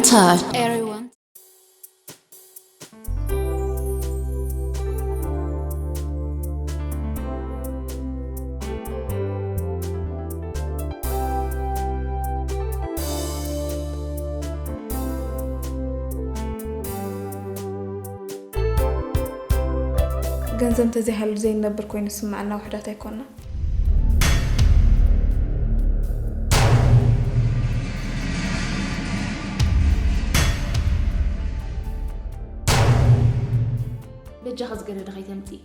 Sir. Everyone. ገንዘብ እንተዘይሃሉ ዘይንነብር ኮይኑ ዝስምዓና ውሑዳት ኣይኮንና። በጃኻ ዝገደደ ከይተምጽኢ።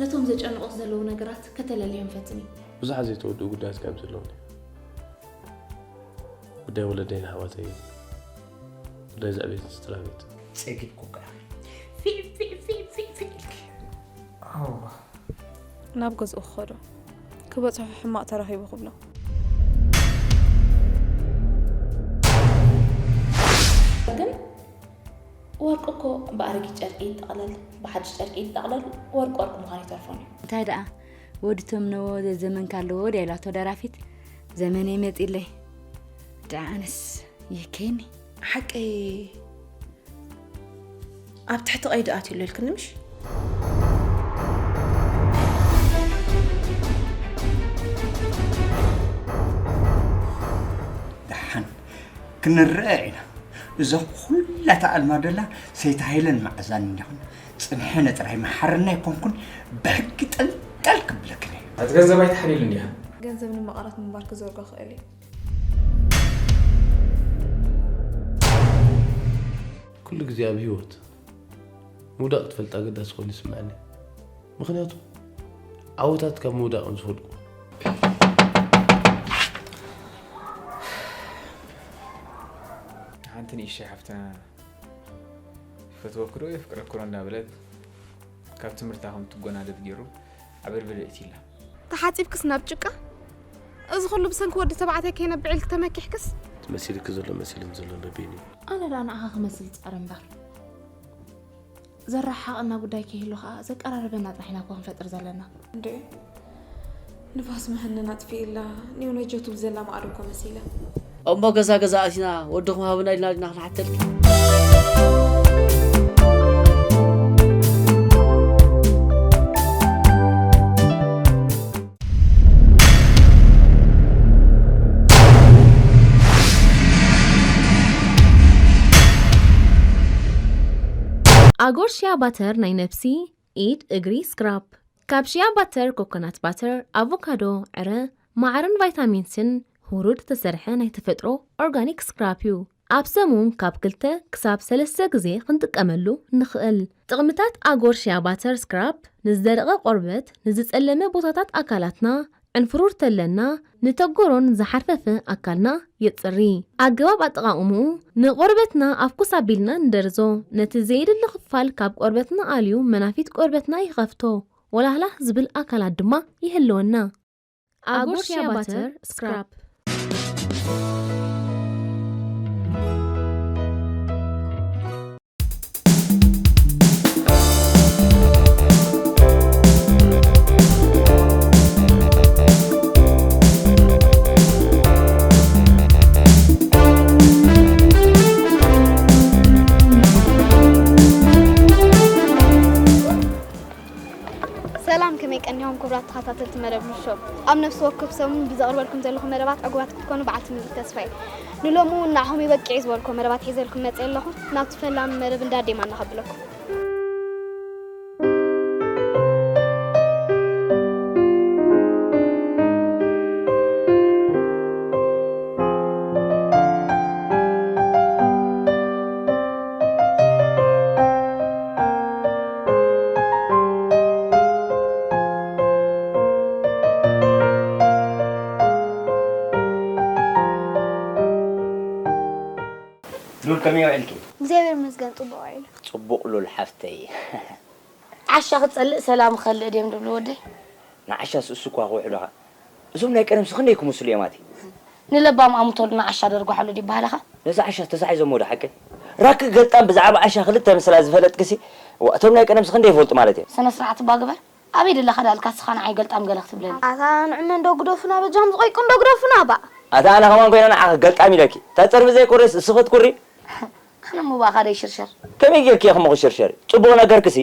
ነቶም ዘጨንቑኽ ዘለዉ ነገራት ከተለልዮም ፈትኒ። ብዙሓት ዘይተወድኡ ጉዳያት ካብ ዘለዉኒ፣ ጉዳይ ወለደይን ኣሕዋተይን፣ ጉዳይ እዛ ቤትን ስድራ ቤትን። ጸጊብኩካ። ፊ፣ ፊ፣ ፊ፣ ፊ፣ ፊ ኢልክ። ኣዋ። ናብ ገዝኡ ክኸዶ። ክበጽሖ ሕማቕ ተረኺቡ ክብሎ። ግን ወርቂ እኮ ብኣረጊት ጨርቂ ይጠቕለል፣ ብሓድሽ ጨርቂ ይጠቕለል፣ ወርቂ ወርቂ ምዃኑ ኣይተርፎን እዩ። እንታይ ደኣ፣ ወዲ ተምነዎ ዘዘመንካ ኣለዎ ድያ ኢላቶ ደራፊት? ዘመነይ መጺለይ። ደኣ ኣነስ ይህከየኒ። ሓቀይ ኣብ ትሕቲ ቀይዲ ኣትዩ ኣሎ ኢልክኒ ምሽ? ደሓን ክንረአ ኢና። እዛ ኩላ ተኣልማ ደላ ሰይቲ ሃይለን መዓዛን እንዲኹን ጽንሐነ ጥራይ መሓረና ኣይኮንኩን፣ ብሕጊ ጠልጠል ክብለክን እየ። እቲ ገንዘብ ኣይትሓልይሉ እንዲኻ? ገንዘብ ንመቐረት ምንባር ክዘርጎ ክእል እዩ። ኩሉ ግዜ ኣብ ህይወት ምውዳቕ ክትፈልጥ ኣገዳሲ ኮይኑ ይስምዓኒ። ምኽንያቱ ዓወታት ካብ ምውዳቕ እዮም ዝፈልቁ። ሓንቲ ንእሽተይ ሓፍትና ይፈትወኪ ዶ የፍቅረኪ ዶ እንዳበለት ካብ ትምህርታ ከም ትጎናደድ ገይሩ ዓበርበረ የእትይላ። ተሓጺብክስ ናብ ጭቃ? እዚ ኩሉ ብሰንኪ ወዲ ተባዕታይ ከይነብዕ ኢልኪ ተመኪሕክስ? መሲልኪ ዘሎ መሲልኒ ዘሎ በበይኑ እዩ። ኣነ ደኣ ንዓኻ ክመስል ጸረ እምበር። ዘረሓቕና ጉዳይ ከይህሉ ኸኣ ዘቀራርበና ጥራሕ ኢና እኮ ክንፈጥር ዘለና። እንዴ፣ ንፋስ መሃነና ኣጥፊእላ፣ ኒው ነጆ ትብል ዘላ ማዕዶ እኮ መሲላ። እሞ ገዛ ገዛ ኣቲና፣ ወድኹም ሃቡና ኢልና ዲና ክንሓተልኪ? ኣጎር ሽያ ባተር ናይ ነብሲ፣ ኢድ፣ እግሪ ስክራፕ። ካብ ሽያ ባተር፣ ኮኮናት ባተር፣ ኣቮካዶ፣ ዕረ፣ ማዕርን ቫይታሚንስን ህሩድ ዝተሰርሐ ናይ ተፈጥሮ ኦርጋኒክ ስክራፕ እዩ። ኣብ ሰሙን ካብ ክልተ ክሳብ ሰለስተ ግዜ ክንጥቀመሉ ንኽእል። ጥቕምታት ኣጎር ሽያ ባተር ስክራፕ ንዝደረቐ ቆርበት፣ ንዝጸለመ ቦታታት ኣካላትና፣ ዕንፍሩር ተለና፣ ንተጎሮን ዝሓርፈፈ ኣካልና የጽሪ። ኣገባብ ኣጠቓቕምኡ፣ ንቆርበትና ኣፍኩስ ኣቢልና ንደርዞ። ነቲ ዘየድሊ ክፋል ካብ ቆርበትና ኣልዩ መናፊት ቆርበትና ይኸፍቶ። ወላህላህ ዝብል ኣካላት ድማ ይህልወና። ኣጎር ሽያ ባተር ስክራፕ። ሰላም፣ ከመይ ቀኒኹም ክቡራት ተኸታተልቲ መደብ ሉል ሾው? ኣብ ነፍሲ ወከፍ ሰሙን ብዘቕርበልኩም ዘለኹ መደባት ዕጉባት ክትኮኑ በዓልቲ ምልእቲ ተስፋ እየ። ንሎሚ እውን ንዓኹም ይበቅዕ እዩ ዝበልኩዎ መደባት ሒዘልኩም መፅየ ኣለኹ። ናብቲ ፈላሚ መደብ እንዳዴማ እናኸብለኩም። ሉል ከመይ ውዒልኪ? እግዚኣብሔር ይመስገን ጽቡቕ ውዒሉ። ጽቡቕ ሉል ሓፍተይ። ዓሻ ክጸልእ ሰላም ክኸልእ ድዮም ድብሉ ወደይ? ንዓሻስ እሱ እኳ ክውሕዶኻ። እዞም ናይ ቀደምሲ ክንደይ ክምስሉ እዮም ኣቲ? ንለባም ኣሙተሉ ንዓሻ ደርጓሓሉ ድዩ ይበሃለኻ? ነዚ ዓሻስ ተሳሒዞሞ ዶ ሓቂ? ራኪ ገልጣም ብዛዕባ ዓሻ ክልተ ምስላ ዝፈለጥክሲ፣ እዋ፣ እቶም ናይ ቀደምሲ ክንደይ ይፈልጡ ማለት እዮም? ስነ ስርዓት እባ ግበር። ኣበይ ደለኻ ዳልካ ስኻ ንዓይ ገልጣም ገለ ክትብለኒ? ኣታ ንዕመ እንዶ ግደፉና በጃኹም ዝቆይቁ እንዶ ግደፉና ባእ። ኣታ ኣነ ከማን ኮይነ ንዓኺ ገልጣም ኢለኪ። እታ ጸርፊ ዘይቁርስ እሱ ክትኩሪ? ኣነ እሞ ብኣኻ ደይ ሽርሸር። ከመይ ጌርኪ ኢኺ እሞ ክሽርሸር? ጽቡቕ ነገርክሲ፣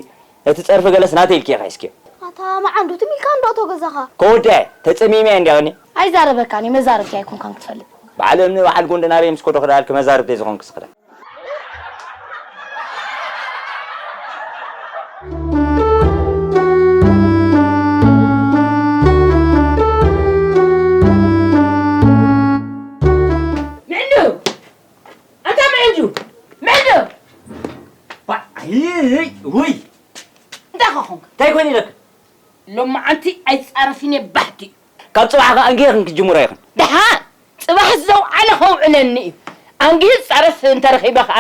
እቲ ጸርፊ ገለስ ናተይ ኢልኪ ኢኺ ሒዝኪዮ። ኣታ መዓንዱ ትም ኢልካ እንዶ እቶ ገዛኻ። ከወድያ እየ፣ ተጸሚመ እየ እንዲያውኒ። ኣይዛረበካን እዩ፣ መዛርብቲ ኣይኮንካን ክትፈልጥ። በዓል እምኒ በዓል ጉንዲ ናበይ ምስ ከዶ ክደኣልኪ መዛርብቲ ዝኾንክስ ክዳ። ምዕንዱ! ኣታ ምዕንዱ! ምዕንዱ! ባ-፣ ኣይ፣ ውይ! እንታይ ከ ኾንካ? እንታይ ኮይኑ ኢለካ? ሎማዓንቲ ኣይጻረፍን እየ፣ ባሕቲ እዩ። ካብ ጽባሕ ከኣ ኣንጊህክን ክትጅምሮ ኢኽን። ደሓን! ጽባሕ ዘውዓለ ከውዕለኒ እዩ። ኣንጊህ ጻረፍ እንተረኺበ ከኣ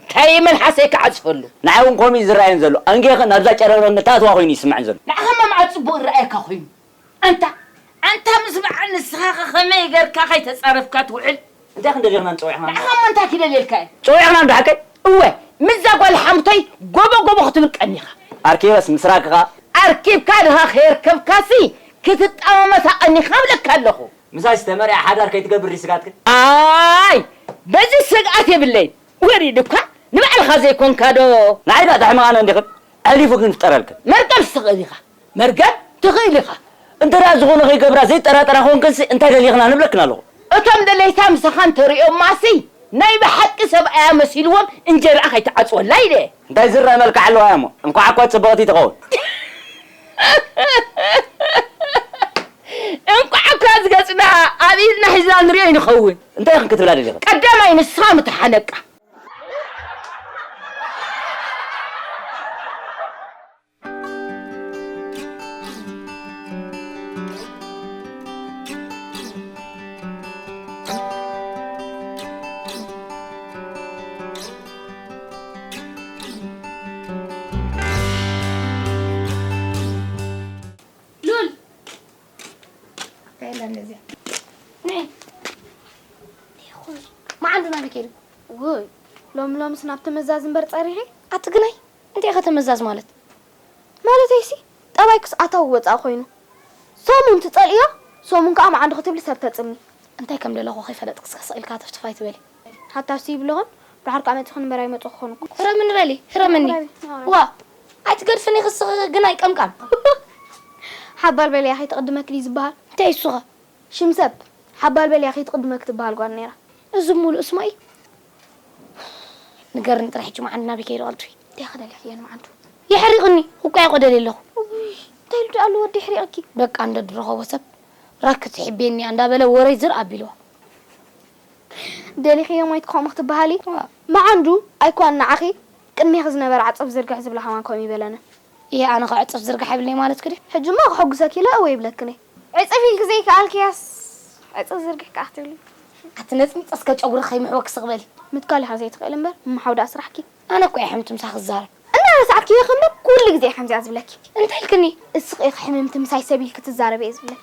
እንታይ መልሓሰይ ክዓጽፈሉ? ንዓይ እውን ከምኡ እዩ ዝረኣየን ዘሎ። ኣንጊህክን ናብዛ ጨረርነት ኣትዋ ኮይኑ ይስምዐን ዘሎ። ንዓኻ እማ መዓት ጽቡቕ ይረኣየካ ኮይኑ? ኣንታ፣ ኣንታ ምስ በዓል ንስኻ ከ ከመይ ጌርካ ከይተጻረፍካ ትውዕል? እንታይ ክንደልየኽና ንጸዊዕና? ንዓኻ እሞ እንታይ ክደልየልካ እየ? ጸዊዕና እንዶ ሓቀይ? እወ፣ ምስዛ ጓል ሓሙተይ ጎቦ ጎቦ ክትብል ቀኒኻ። ኣርኪበስ ምስራቅኻ? ኣርኪብካ ድኻ ከየርከብካሲ ክትጣመመሳ ቀኒኻ እብለካ ኣለኹ። ምሳይ ዝተመርያ ሓዳር ከይትገብር ስጋትክን? ኣይ፣ በዚ ስግኣት የብለይን። ወሪድ እኳ ንባዕልኻ ዘይኮንካ ዶ? ንዓይ ደኣ ተሕምቓና እንዲኽን? ኣሕሊፉ ግን ፍጠረልክን። መርገም ትኽእል ኢኻ። መርገም ትኽእል ኢኻ። እንተ ደኣ ዝኾነ ከይገብራ ዘይጠራጠራ ኮንክንሲ እንታይ ደሊኽና ንብለክን ኣለኹ። እቶም ደለይታ ምሳኻ እንተሪኦማሲ ናይ ብሓቂ ሰብኣያ መሲልዎም እንጀራኣ ከይትዓጽወላ ኢለ። እንታይ ዝረኣ መልክዕ ኣለዋ እያ እሞ? እንኳዕ እኳ ጽብቕቲ ትኸውን። እንኳዕ እኳ ዝገጽና ኣብ ኢድና ሒዝና ንሪኦ ይንኸውን። እንታይ ኢኽን ክትብላ ደሊኽን? ቀዳማይ ንስኻ ምተሓነቃ። ሉል! ከይላ እንደዚያ። ነይ። መዓንዱ ናበይ ከይዱ? ውይ፣ ሎሚ ሎምስ ናብ ተመዛዝ እምበር ጸሪኺ? ኣቲ ግናይ፣ እንታይ ኢኻ ተመዛዝ ማለት? ማለተይሲ፣ ጠባይክስ ኣታዊ ወጻኢ ኮይኑ። ሰሙን ትጸልእዮ፣ ሰሙን ከኣ መዓንዱ ክትብሊ ሰብ ተጽምኒ። እንታይ ከም ደለኹ ከይፈለጥክስ ስቕ ኢልካ ተፍትፍ ኣይትበሊ። ሃታስ ይብልኹን፣ ድሓር ከኣ መጺኹ እምበር ኣይመጽኹን እኮ። ህረምኒ በሊ፣ ህረምኒ። ህረሚ፣ ህረሚ። ዋ፣ ኣይትገድፍኒ ክስኺ ግናይ ቀምቃም። ሓባል በሊ ያኺ ትቕድመኪ ድዩ ዝበሃል? እንታይ እሱኸ? ሽም ሰብ፣ ሓባል በሊ ያኺ ትቕድመኪ ትበሃል ጓል ነይራ። እዚ ሙሉእ ስማ እዩ። ንገርኒ ጥራሕ ሕጂ መዓንዱ ናበይ ከይዱ ቀልጥፊ? እንታይ ክደልያ እየ ንመዓንዱ? የሕሪቕኒ፣ እኳ ይቆደል ኣለኹ። ውይ፣ እንታይ ኢሉ ደኣ ኣሎ ወዲ የሕሪቐኪ? በቃ እንዶ ድረኸቦ ሰብ ራክ ትሕቤኒ እንዳበለ ወረይ ዝር ኣቢልዎ። ደሊኽዮ ሞይት ከምኡ ክትበሃሊ? ዋ። መዓንዱ ኣይኮን ንዓኺ ቅድሜኺ ዝነበረ ዓጸፍ ዝርግሕ ዝብላ ከማን ከምኡ ይበለነ። እየ ኣነ ኸ ዕጽፍ ዝርግሕ የብለይ ማለት ክዲ? ሕጂ እሞ ክሕጉሰኪ ኢለ እወ ይብለክን እየ። ዕጽፍ ኢልኪ ዘይከኣልክያስ ዕጽፍ ዝርግሕ ከኣ ክትብሊ? ኣቲ ነጽኒጸ እስከ ጨጉሪ ከይምሕወኪ ስቕ በሊ። ምትካል ኢኻ ዘይትኽእሊ እምበር ምምሓው ደኣ ስራሕኪ። ኣነ እኮ እየ ሕምቲ ምሳኺ ዝዛረብ። እናረሳዕክዮ እምበር ኩሉ ግዜ እየ ከምዚኣ ዝብለኪ። እንታይ ኢልክኒ? እስኺ ኢኺ ሕምምቲ ምሳይ ሰብ ኢልኪ ትዛረቢ እየ ዝብለኪ።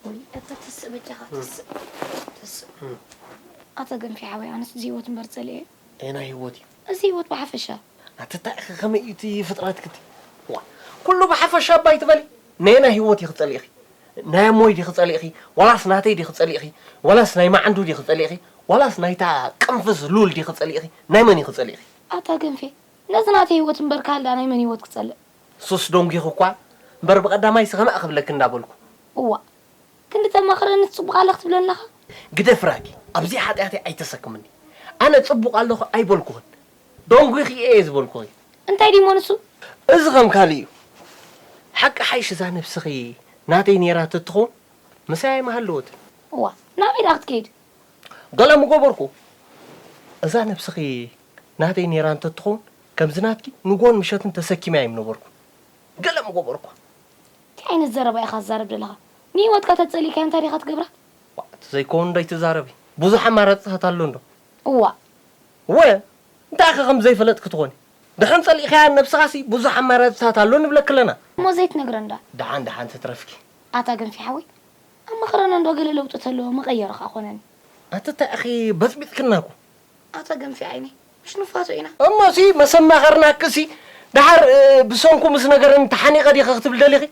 ወይ፣ ኣታ ትስእ በጃኻ፣ ትስእ፣ ትስእ። እም። ኣታ ገንፊ ሓወይ፣ ኣነስ እዚ ህይወት እምበር ጸሊኤ። ኣየናይ ህይወት እዩ? እዚ ህይወት ብሓፈሻ። ኣቲ እንታይ ኢኺ ከመይ እዩ እቲ ፍጥረትኪ እቲ? ዋ፣ ኩሉ ብሓፈሻ እባ ኣይትበሊ። ነየናይ ህይወት ኢኺ ጸሊእኺ? ናይ ኣሞይ ዲኺ ጸሊእኺ? ዋላስ ናተይ ዲኺ ጸሊእኺ? ዋላስ ናይ መዓንዱ ዲኺ ጸሊእኺ? ዋላስ ናይታ ቅንፍዝ ሉል ዲኺ ጸሊእኺ? ናይ መን ኢኺ ጸሊእኺ? ኣታ ገንፌ፣ ነዚ ናተይ ህይወት እምበር ካልእ ናይ መን ህይወት ክጸልእ? ሱስ ደንጒኹ እኳ እምበር ብቐዳማይሲ ከማእ ክብለኪ እንዳበልኩ። እዋ፣ ክንዲ ተማኽረኒ ጽቡቕ ኣለኽ ትብለኒ ኣለኻ? ግደፍ ራኪ፣ ኣብዚ ሓጢኣተይ ኣይተሰክምኒ። ኣነ ጽቡቕ ኣለኹ ኣይበልኩኽን። ደንጒኺ እየ ዝበልኩኺ። እንታይ ድዩሞ ንሱ? እዚ ከም ካልእ እዩ። ሓቂ ሓይሽ እዛ ነብስኺ ናተይ ነይራ ተትኸውን ምሳይ ኣይምሃለወትን። እዋ፣ ናበይ ደኣ ክትከይድ? ገለ ምገበርኩ። እዛ ነብስኺ ናተይ ነይራ እንተትኸውን ከምዚ ናትኪ ንጎን ምሸትን ተሰኪመያ ኣይምነበርኩ። ገለ ምገበርኩ። እንታይ ዓይነት ዘረባ ኢኻ ትዛረብ ዘለኻ? ንህይወትካ ተጸሊእካያ እንታይ ዲኻ ትገብራ? ዋ፣ እቲ ዘይከውን ዶ ኣይትዛረቢ? ብዙሕ ኣማራፅታት ኣሎ እንዶ? እዋ። ወ እንታይ ከ ከም ዘይፈለጥክ ትኾኒ? ድሕን ጸሊእካያ ነብስኻሲ ብዙሕ ኣማራፅታት ኣሎ ንብለክ ኣለና። እሞ ዘይትነግረን ዳ? ደሓን ደሓን ትትረፍኪ። ኣታ ገንፊ ሓወይ፣ ኣብ መኸረና እንዶ ገለ ለውጢ ተለዎ መቐየሪ ከኣ ኮነኒ። ኣቲ እንታይ ኢኺ በጽቢጽክና እኮ። ኣታ ገንፊ ዓይነይ፣ ምሽ ንፋቶ ኢና። እሞ ሲ መሰማኸርናክሲ ደሓር፣ እ፣ ብሰንኩ ምስ ነገረኒ ተሓኒቐ ዲኸ ክትብል ደሊኺ?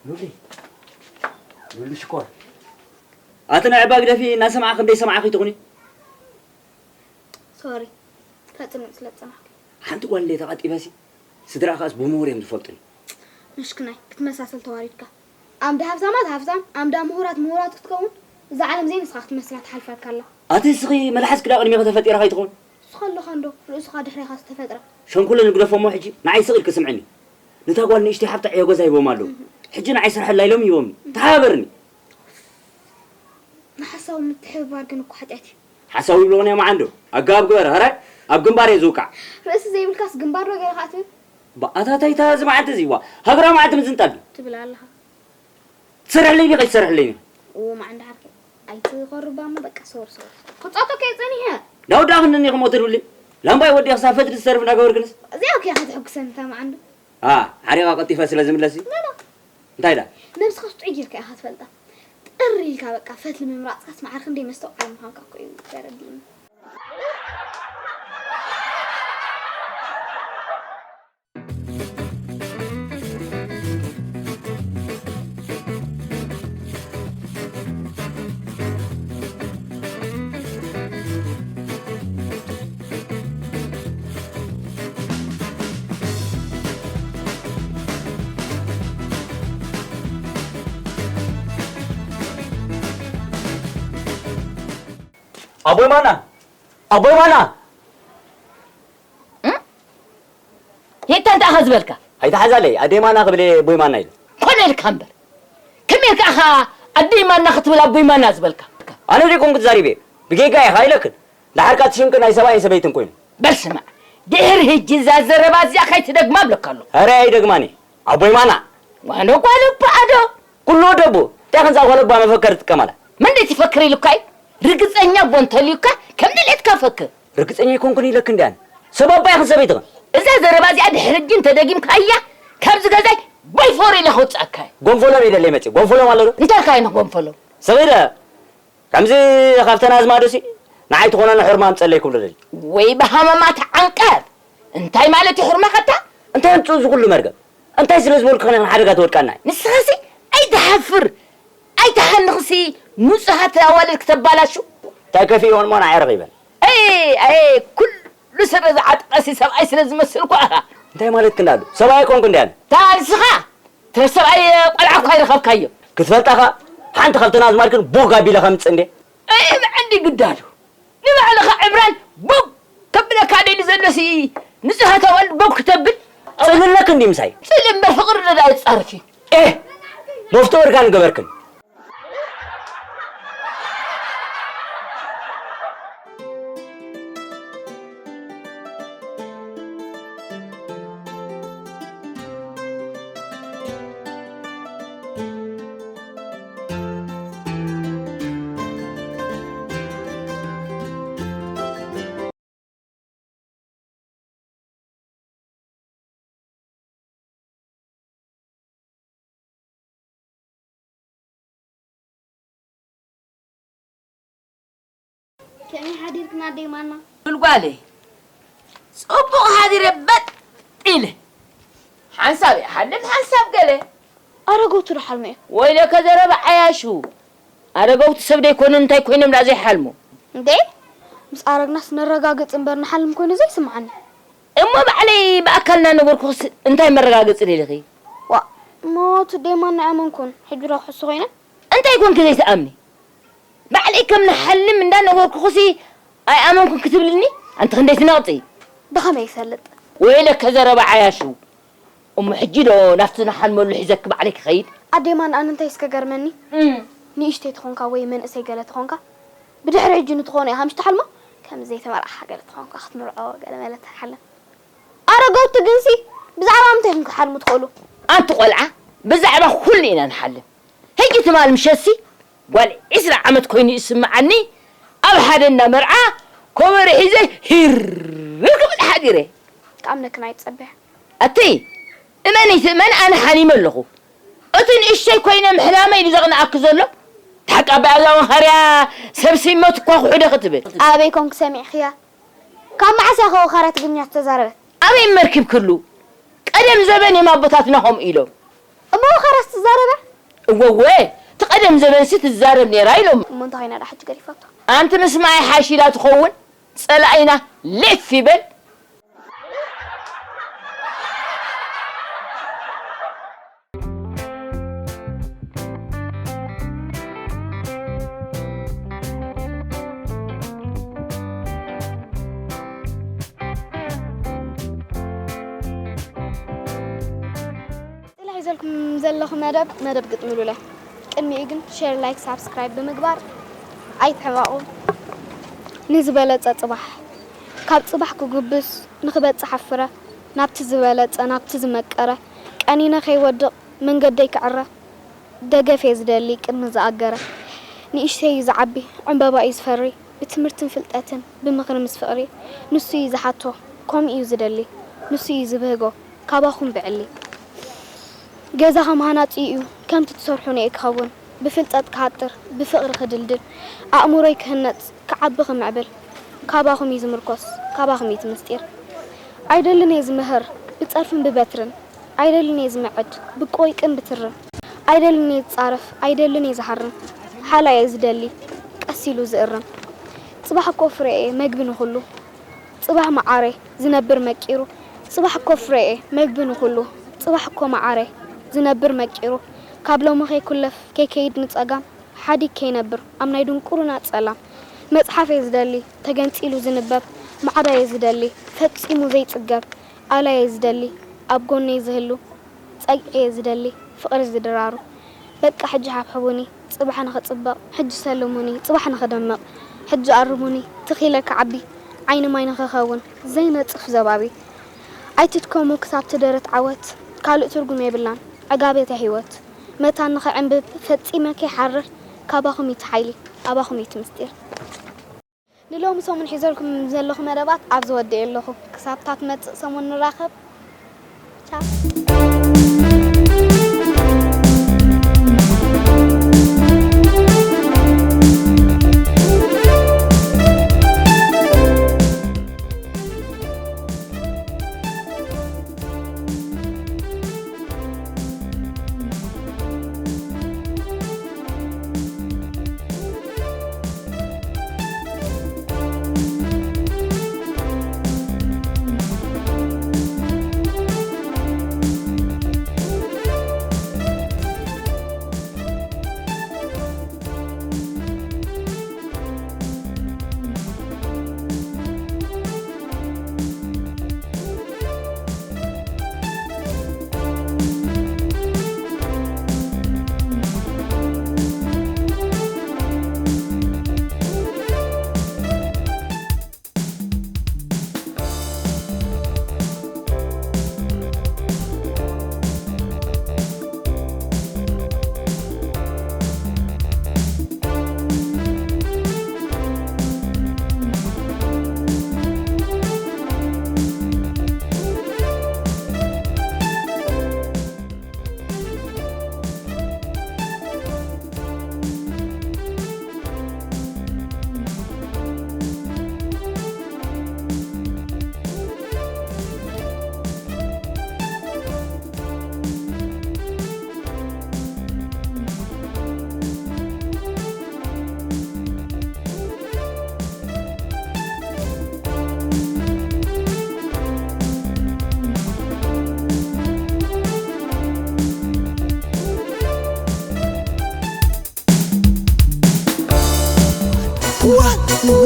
ሉሊ፣ ሉሊ ሽኮር። ኣቲ ናይ ዕባ ግደፊ፣ እናሰማዕኺ ክንደይ ሰማዕኺ ትኹኒ? ሶሪ፣ ከጽንዕ ስለ ዝጸናሕኩ። ሓንቲ ጓል እንደ ተቐጢበሲ፣ ስድራኻስ ብምሁር እዮም ዝፈልጡኒ። ምሽክናይ፣ ክትመሳሰል ተዋሪድካ። ኣምዳ ሃብታማት ሃብታም፣ ኣምዳ ምሁራት ምሁራት ክትከውን፣ እዛ ዓለም ዘይ ንስኻ ክትመስላ ትሓልፈካ ኣላ። ኣቲ እስኺ መልሓስኪ ዳ ቅድሜኺ ተፈጢራ ከይትኸውን? ንስኻ ኣለኻ እንዶ፣ ርእስኻ ድሕሬኻ ዝተፈጥረ። ሸንኮለ ንግደፎ እሞ ሕጂ ንዓይ ስቕ ኢልኪ ስምዕኒ። ነታ ጓል ንእሽተይ ሓብታ ዕዮ ገዛ ሂቦም ኣለዉ። ሕጂ ንዓይ ስርሐላ ኢሎም ሂቦምኒ። ተሓባበርኒ። ንሓሳዊ ምትሕብባር ግን እኮ ሓጢኣት እዩ። ሓሳዊ ይብልዎ ናይ መዓንዶ። ኣገባብ ግበር፣ ሀራይ ኣብ ግንባር እየ ዝውቃዕ። ርእሲ ዘይብልካስ ግንባር ዶ ገይርካ ትብል? ብኣታታይታ እዚ መዓልቲ እዚ፣ ዋ፣ ሃገራዊ መዓልቲ ምዝንጣል። ትብል ኣለኻ። ትሰርሕለይ ዲኺ ኣይትሰርሕለይ ዲኺ? እዎ፣ መዓንዶ ሓርከይ። ኣይትኾርባ እሞ በቃ፣ ሶር፣ ሶር። ክጻወተካ እየ ጸኒሐ። ዳውዳ ክንኒ ክሞት ድብሊ። ላምባይ ወዲኻ ሳፈት ዝሰርፍ እናገበርክንስ። እዚኣ እኮ እያ ከተሐጉሰኒ እታ መዓንዶ። ኣ፣ ሓሪቓ ቀልጢፈ ስለ ዝምለስ እዩ። ኖ፣ ኖ። እንታይ ኢላ? ነብስኻስ ጥዑይ ጌርካ ኢኻ ትፈልጣ። ጥር ኢልካ በቃ ፈትሊ ምምራጽካስ ማዕረ ክንደይ መስተውዓሊ ምዃንካ እኮ እዩ ተረዲእኒ። ኣቦይ ማና! ኣቦይ ማና! እም? ሂታ እንታይ ኢኻ ዝበልካ? ኣይትሓዛለይ፣ ኣደይ ማና ክብል እየ ኣቦይ ማና ኢለ። ኮነ ኢልካ እምበር። ከመይ ኢልካ ኢኻ ኣደይ ማና ክትብል ኣቦይ ማና ዝበልካ? ኣነ ዘይኮንኩ ተዛሪበ፣ ብጌጋ ኢኻ ኢለክን። ደሓር ከኣ እቲ ሽምኪ ናይ ሰብኣይን ሰበይትን ኮይኑ። በል ስማዕ፣ ድሕሪ ሕጂ እዛ ዘረባ እዚኣ ከይትደግማ እብለካ ኣለኹ። ኧረ ኣይደግማን እየ። ኣቦይ ማና። ዋኖ ጓል እባ ኣዶ። ኩሉ ወዲ ኣቦ። እንታይ ክንዛ ጓል እባ መፈከሪ ትጥቀማላ? መን ደይ ትፈክር ኢሉካ እዩ? ርግጸኛ እቦ እንተልዩካ ከም ድሌትካ ፈክር። ርግጸኛ ኣይኮንኩን ኢለክ እንዲያን። ሰብ ኣባይኽን ሰበይትኽን። እዛ ዘረባ እዚኣ ድሕሪ ሕጂ እንተደጊምካያ ካብዚ ገዛይ ባይፎር ኢለ ከውጽኣካ እየ። ጎንፎሎም ይደለይ መጽእ። ጎንፎሎም ኣሎ ዶ? እንታይ ኢልካ ጎንፎሎም? ሰበይደ፣ ከምዚ ካብተን ኣዝማዶሲ ንዓይ ትኾነኒ ሕርማ ኣምጸለይ ክብሎ ደሊ። ወይ ብሃመማ ተዓንቀፍ። እንታይ ማለት እዩ ሕርማ ኸታ? እንታይ ኣምጽኡ እዚ ኩሉ መርገም? እንታይ ስለ ዝበልኩ ኸነ ሓደጋ ትወድቃና? ንስኻሲ ኣይትሓፍር፣ ኣይትሃንኽሲ ንጹሃት ኣዋልድ ክተባላሹ። እንታይ ከፊእዎን እሞ ንዓይ ረኺበን? ኣየ፣ ኣየ፣ ኩሉ ስረ ዝዓጠቐሲ ሰብኣይ ስለ ዝመስል እኳ ኢኻ። እንታይ ማለት ክንዳሉ? ሰብኣይ ኮንኩ እንዲያን። ታንስኻ ተሰብኣይ ቆልዓ እኳ ኣይረኸብካዮ። ክትፈልጣኻ ሓንቲ ካብተን ኣዝማድክን ቦግ ኣቢለ ከምጽእ እንዴ? እም ዕንዲ ግዳሉ። ንባዕልኻ ዕብራን ቦግ ከብለካ ደሊ ዘሎሲ ንጽሃት ኣዋልድ ቦግ ክተብል? ጽልለክ እንዲ ምሳይ? ጽል እምበር ፍቕሪ ደዳ ይጻርፍ እዩ። ኤህ! መፍቶ ወርጋን ገበርክን። ከመይ ሓዲርክን ኣደይ ማና? ጉልጓለይ፣ ጽቡቕ ሓዲረ በጥ ኢለ። ሓንሳብ እየ ሓልም፣ ሓንሳብ ገለ። ኣረገውቲ ዶ ሓልመ እዩ? ወይለከ ዘረባ ዓያሹ። ኣረገውቲ ሰብ ደይኮኑ እንታይ ኮይኖም ደኣ ዘይሓልሙ? እንዴ? ምስ ኣረግናስ ነረጋግጽ እምበር ንሓልም ኮይኑ ዘይስምዓኒ። እሞ ባዕለይ ብኣካል እናነበርኩኽስ እንታይ መረጋገጺ ደሊኺ? ዋእ፣ እሞ እቲ ኣደይ ማና ኣይኣመንኩን። ሕጂ ዶ ክሕሱ ኮይነ? እንታይ ኮንኪ ዘይትኣምኒ? ባዕለይ ከም ንሓልም እንዳነበርኩኽሲ ኣይኣመንኩን ክትብልኒ? ኣንቲ ክንደይ ትነቕጺ? ብኸመይ ይፈልጥ? ወይለከ ዘረባ ዓያሹ። እሞ ሕጂ ዶ ናብቲ ንሓልመሉ ሒዘኪ ባዕለይ ክኸይድ? ኣዴማን ኣነ እንታይ እስከ ገርመኒ? ንእሽተይ ተኾንካ ወይ መንእሰይ ገለ ተኾንካ ብድሕሪ ሕጂ ንትኾኖ ኢኻ ምሽ ትሓልሞ? ከም ዘይተመርዓኻ ገለ ተኾንካ ክትምርዖ ገለ መለ ትሓልም። ኣረገውቲ ግንሲ ብዛዕባ ምንታይ ኢኹም ክትሓልሙ ትኽእሉ? ኣንቲ ቆልዓ ብዛዕባ ኩሉ ኢና ንሓልም። ሕጂ ትማል ምሸትሲ ጓል ዒስራ ዓመት ኮይኑ ይስምዓኒ ኣብ ሓደ እንዳ መርዓ ኮበሮ ሒዘ ሂር ክብል ሓዲረ። ክኣምነክን ኣይትጸበያ። ኣቲ እመኒ ትእመን ኣነ ሓሊመ ኣለኹ። እቲ ንእሽተይ ኮይነ ምሕላመይ እዩ ዘቕንኣኪ ዘሎ። ተሓቃቢ ኣዛ ወኻርያ ሰብ ሲመት እኳ ክሑደ ክትብል። ኣበይ ኮንክ ሰሚዕኽያ? ካብ መዓስ እያ ከ ወኻርያ ትግርኛ ዝተዛረበት? ኣበይ መርኪብክሉ? ቀደም ዘበን እዮም ኣቦታትና ከምኡ ኢሎም። እሞ ወኻርያስ ትዛረበ? እወወ እቲ ቀደም ዘበንሲ ትዛረብ ነይራ ኢሎም። እሞ እንታይ ኮይና ዳ ሕጂ ገዲፋቶ? ኣንቲ ምስማዕ ይሓይሽ ኢላ ትኸውን ጸላኢና ሌፍ ይበል። ጽላሕ ይዘልኩም ዘለኹ መደብ መደብ ግጥሚ ሉለ። ቅድሚኡ ግን ሼር፣ ላይክ፣ ሳብስክራይብ ብምግባር ኣይትሕመቑ። ንዝበለጸ ጽባሕ ካብ ጽባሕ ክጉብስ ንኽበጽሕ ኣፍረ ናብቲ ዝበለጸ ናብቲ ዝመቀረ ቀኒነ ከይወድቕ መንገደይ ክዕረ ደገፍ እየ ዝደሊ ቅድሚ ዝኣገረ ንእሽተይ እዩ ዝዓቢ ዕምበባ እዩ ዝፈሪ ብትምህርትን ፍልጠትን ብምኽሪ ምስ ፍቕሪ ንሱ እዩ ዝሓቶ ከምኡ እዩ ዝደሊ ንሱ እዩ ዝብህጎ ካባኹም ብዕሊ ገዛ ከም ሃናጺ እዩ ከምቲ ትሰርሑኒ እየ ክኸውን ብፍልጠት ክሃጥር ብፍቕሪ ክድልድል ኣእምሮይ ክህነጽ ክዓቢ ክምዕብል ካባኹም እዩ ዝምርኮስ ካባኹም እዩ እቲ ምስጢር ኣይደልን እየ ዝምህር ብጸርፍን ብበትርን ኣይደልን እየ ዝምዕድ ብቆይቅን ብትርን ኣይደልን እየ ዝጻረፍ ኣይደልን እየ ዝሃርም ሓላይ እየ ዝደሊ ቀስ ኢሉ ዝእርም ጽባሕ እኮ ፍረ እየ መግቢ ንኹሉ ጽባሕ መዓረ ዝነብር መቂሩ ጽባሕ እኮ ፍረ እየ መግቢ ንኹሉ ጽባሕ እኮ መዓረ ዝነብር መቂሩ ካብ ሎሚ ከይኩለፍ ከይከይድ ንጸጋም ሓዲግ ከይነብር ኣብ ናይ ድንቁርና ጸላም መጽሓፍ እየ ዝደሊ ተገንጺሉ ዝንበብ ማዕዳ እየ ዝደሊ ፈጺሙ ዘይጽገብ ኣላ እየ ዝደሊ ኣብ ጎነይ ዝህሉ ጸግዒ እየ ዝደሊ ፍቕሪ ዝድራሩ በቃ ሕጂ ሓብሕቡኒ ጽባሕ ንኽጽበቕ ሕጂ ሰልሙኒ ጽባሕ ንኽደምቕ ሕጂ ኣርሙኒ ትኽ ኢለ ክዓቢ ዓይኒ ማይ ንኽኸውን ዘይነጽፍ ዘባቢ ኣይትድከሙ ክሳብቲ ደረት ዓወት ካልእ ትርጉም የብላን ዕጋበተ ሂወት መታን ንኽዕንብብ ፈጺመ ከይሓርር ካባኹም እዩ እቲ ሓይሊ ኣባኹም እዩ እቲ ምስጢር። ንሎሚ ሰሙን ሒዘልኩም ዘለኹ መደባት ኣብዚ ወዲኤ ኣለኹ። ክሳብ እታ ትመጽእ ሰሙን ንራኸብ። ቻው።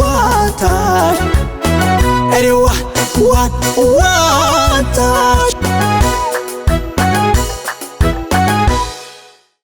ዋታ Ready, one, one,